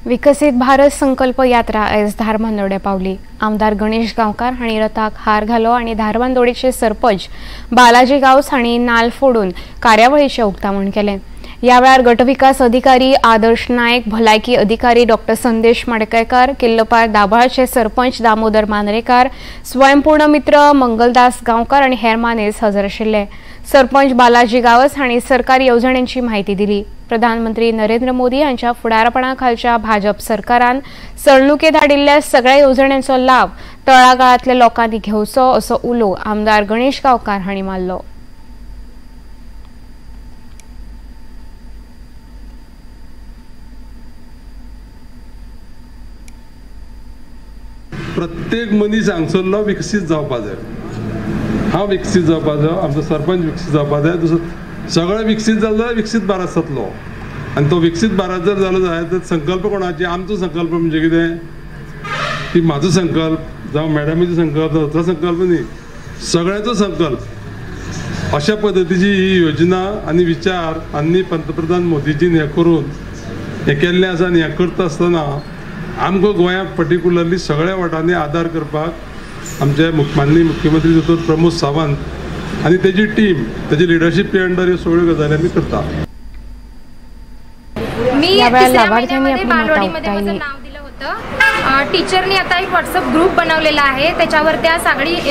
विकसित भारत संकल्प यात्रा आयज धारबांदोड्या पावली। आमदार गणेश गांवकार हांणी रथाक हार घालो आनी धारबांदोडेचे सरपंच बालाजी गांवस हांणी नाल फोडून कार्यावळीचें उक्तावण केलें। ह्या वेळार गटविकास अधिकारी आदर्श नायक, भलायकी अधिकारी डॉक्टर संदेश मडकयकार, किल्लपार दाभाळचे सरपंच दामोदर मांद्रेकार, स्वयंपूर्ण मित्र मंगलदास गांवकार आनी हेर मानेस हजर आशिल्ले। सरपंच बालाजी गांवस हांणी सरकारी येवजण्यांची म्हायती दिली। प्रधानमंत्री नरेंद्र मोदी हांच्या फुडारपणा खालच्या भाजप सरकारान चलणुकेत हाडिल्ल्या सगळ्या येवजण्यांचो लाव तळागाळांतल्या लोकांनी घेवचो असो उलो आमदार गणेश गांवकार हांणी मारलो। प्रत्येक मनीस हांगसरलो विकसीत जावपा जाय, हांव विकसीत जावपा जाय, आमचो सरपंच विकसीत जावपा जाय, दुसरो सगळें विकसीत जालें जाल्यार विकसीत भारत जातलो। आनी तो विकसीत भारत जर जालो जाल्यार तर संकल्प कोणाचे, आमचो संकल्प म्हणजे कितें की म्हाजो संकल्प जावं मॅडमीचो संकल्प जावं दुसरो संकल्प न्ही, सगळ्यांचो संकल्प। अशा पद्दतीची ही योजना आनी विचार आनी पंतप्रधान मोदीजीन हें करून हें केल्लें आसा आनी हें करता आसतना आमकां गोंयांत पर्टिक्युलरली सगळ्या वाटांनी आदार करपाक आमचे माननीय मुख्यमंत्री दोतोर प्रमोद सावंत आनी तेजी टीम, तेजी लिडरशीप अंडर ह्यो सगळ्यो गजाली आमी करता। मी तिसऱ्या महिन्यामध्ये बालवाडीमध्ये माझं नाव दिलं होतं। टीचरनी आता एक व्हॉट्सअप ग्रुप बनवलेला आहे, त्याच्यावर त्या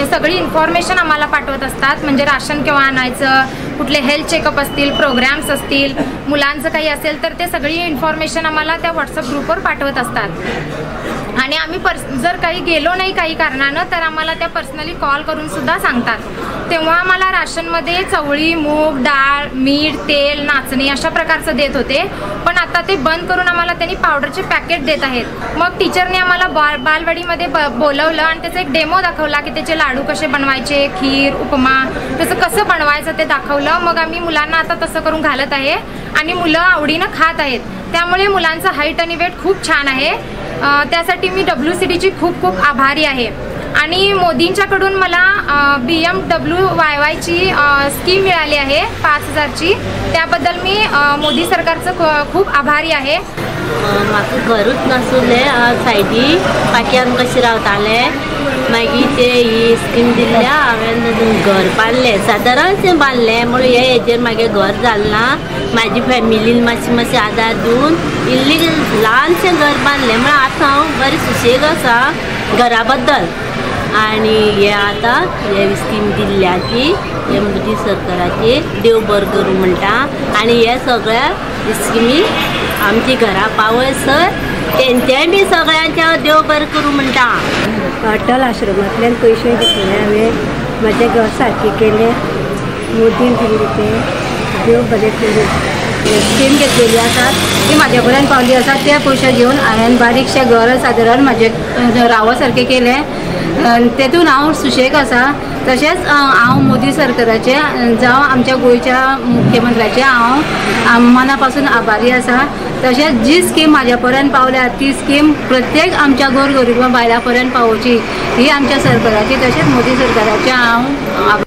सगळी इन्फॉर्मेशन आम्हाला पाठवत असतात। म्हणजे राशन केव्हा आणायचं, कुठले हेल्थ चेकअप असतील, प्रोग्राम्स असतील, मुलांचं काही असेल तर ते सगळी इन्फॉर्मेशन आम्हाला त्या व्हॉट्सअप ग्रुपवर पाठवत असतात। आणि आम्ही जर काही गेलो नाही काही कारणानं तर आम्हाला त्या पर्सनली कॉल करून सुद्धा सांगतात। तेव्हा आम्हाला राशनमध्ये चवळी, मूग डाळ, मीठ, तेल, नाचणी अशा प्रकारचं देत होते, पण आता ते बंद करून आम्हाला त्यांनी पावडरचे पॅकेट देत आहेत। मग टीचरने आम्हाला बालवाडीमध्ये बोलवलं आणि त्याचा एक डेमो दाखवला की त्याचे लाडू कसे बनवायचे, खीर, उपमा त्याचं कसं बनवायचं ते दाखवलं। मग आम्ही मुलांना आता तसं करून घालत आहे आणि मुलं आवडीनं खात आहेत, त्यामुळे मुलांचं हाईट आणि वेट खूप छान आहे। त्यासाठी मी WCDची खूप खूप आभारी आहे। आणि मोदींच्याकडून मला BMW YYची स्कीम मिळाली आहे 5000ची, त्याबद्दल मी मोदी सरकारचं खूप आभारी आहे। म्हाका घरूच नासुल्लें, हांव सायडी पाक्यान कशें रावतालें, मागीर ते ही स्कीम दिल्ल्या हांवें घर बांदलें, सादारणशें बांदलें म्हणून हे हेजेर म्हागे घर जालें ना। म्हाजी फॅमिलीन मातशी मातशी आदार दिवन इल्ली ल्हानशें घर बांदलें, म्हळ्यार आतां हांव बरें सुशेग आसा घरा बद्दल। आनी हे आतां हे स्कीम दिल्ल्या ती हे मोदी सरकाराची देव बरें करूं म्हणटा। आनी हे सगळ्या स्किमी आमची घरा पावय सर तेंचेय बी सगळ्यांचें देव बरें करूं म्हणटा। अटल आश्रमांतल्यान पयशे घेतले हांवें, म्हजें घर सारकें केलें, मोदीन दिल्ली तें देव बरें करूं। स्कीम घेतलेली आसा ती म्हाज्या पर्यंत पावली आसा, ते पयशे घेवन हांवें बारीकशें घर सादारण म्हाजें राव सारकें केलें, तेतून हांव सुशेग आसा। तशेंच हांव मोदी सरकाराचें जावं आमच्या गोंयच्या मुख्यमंत्र्याचें हांव मना पासून आभारी आसा। तशेंच जी स्कीम म्हाज्या पर्यंत पावल्या ती स्कीम प्रत्येक आमच्या गोरगरिबां बायलां पर्यंत पावोवची ही आमच्या सरकाराची तशेंच मोदी सरकाराचें हांव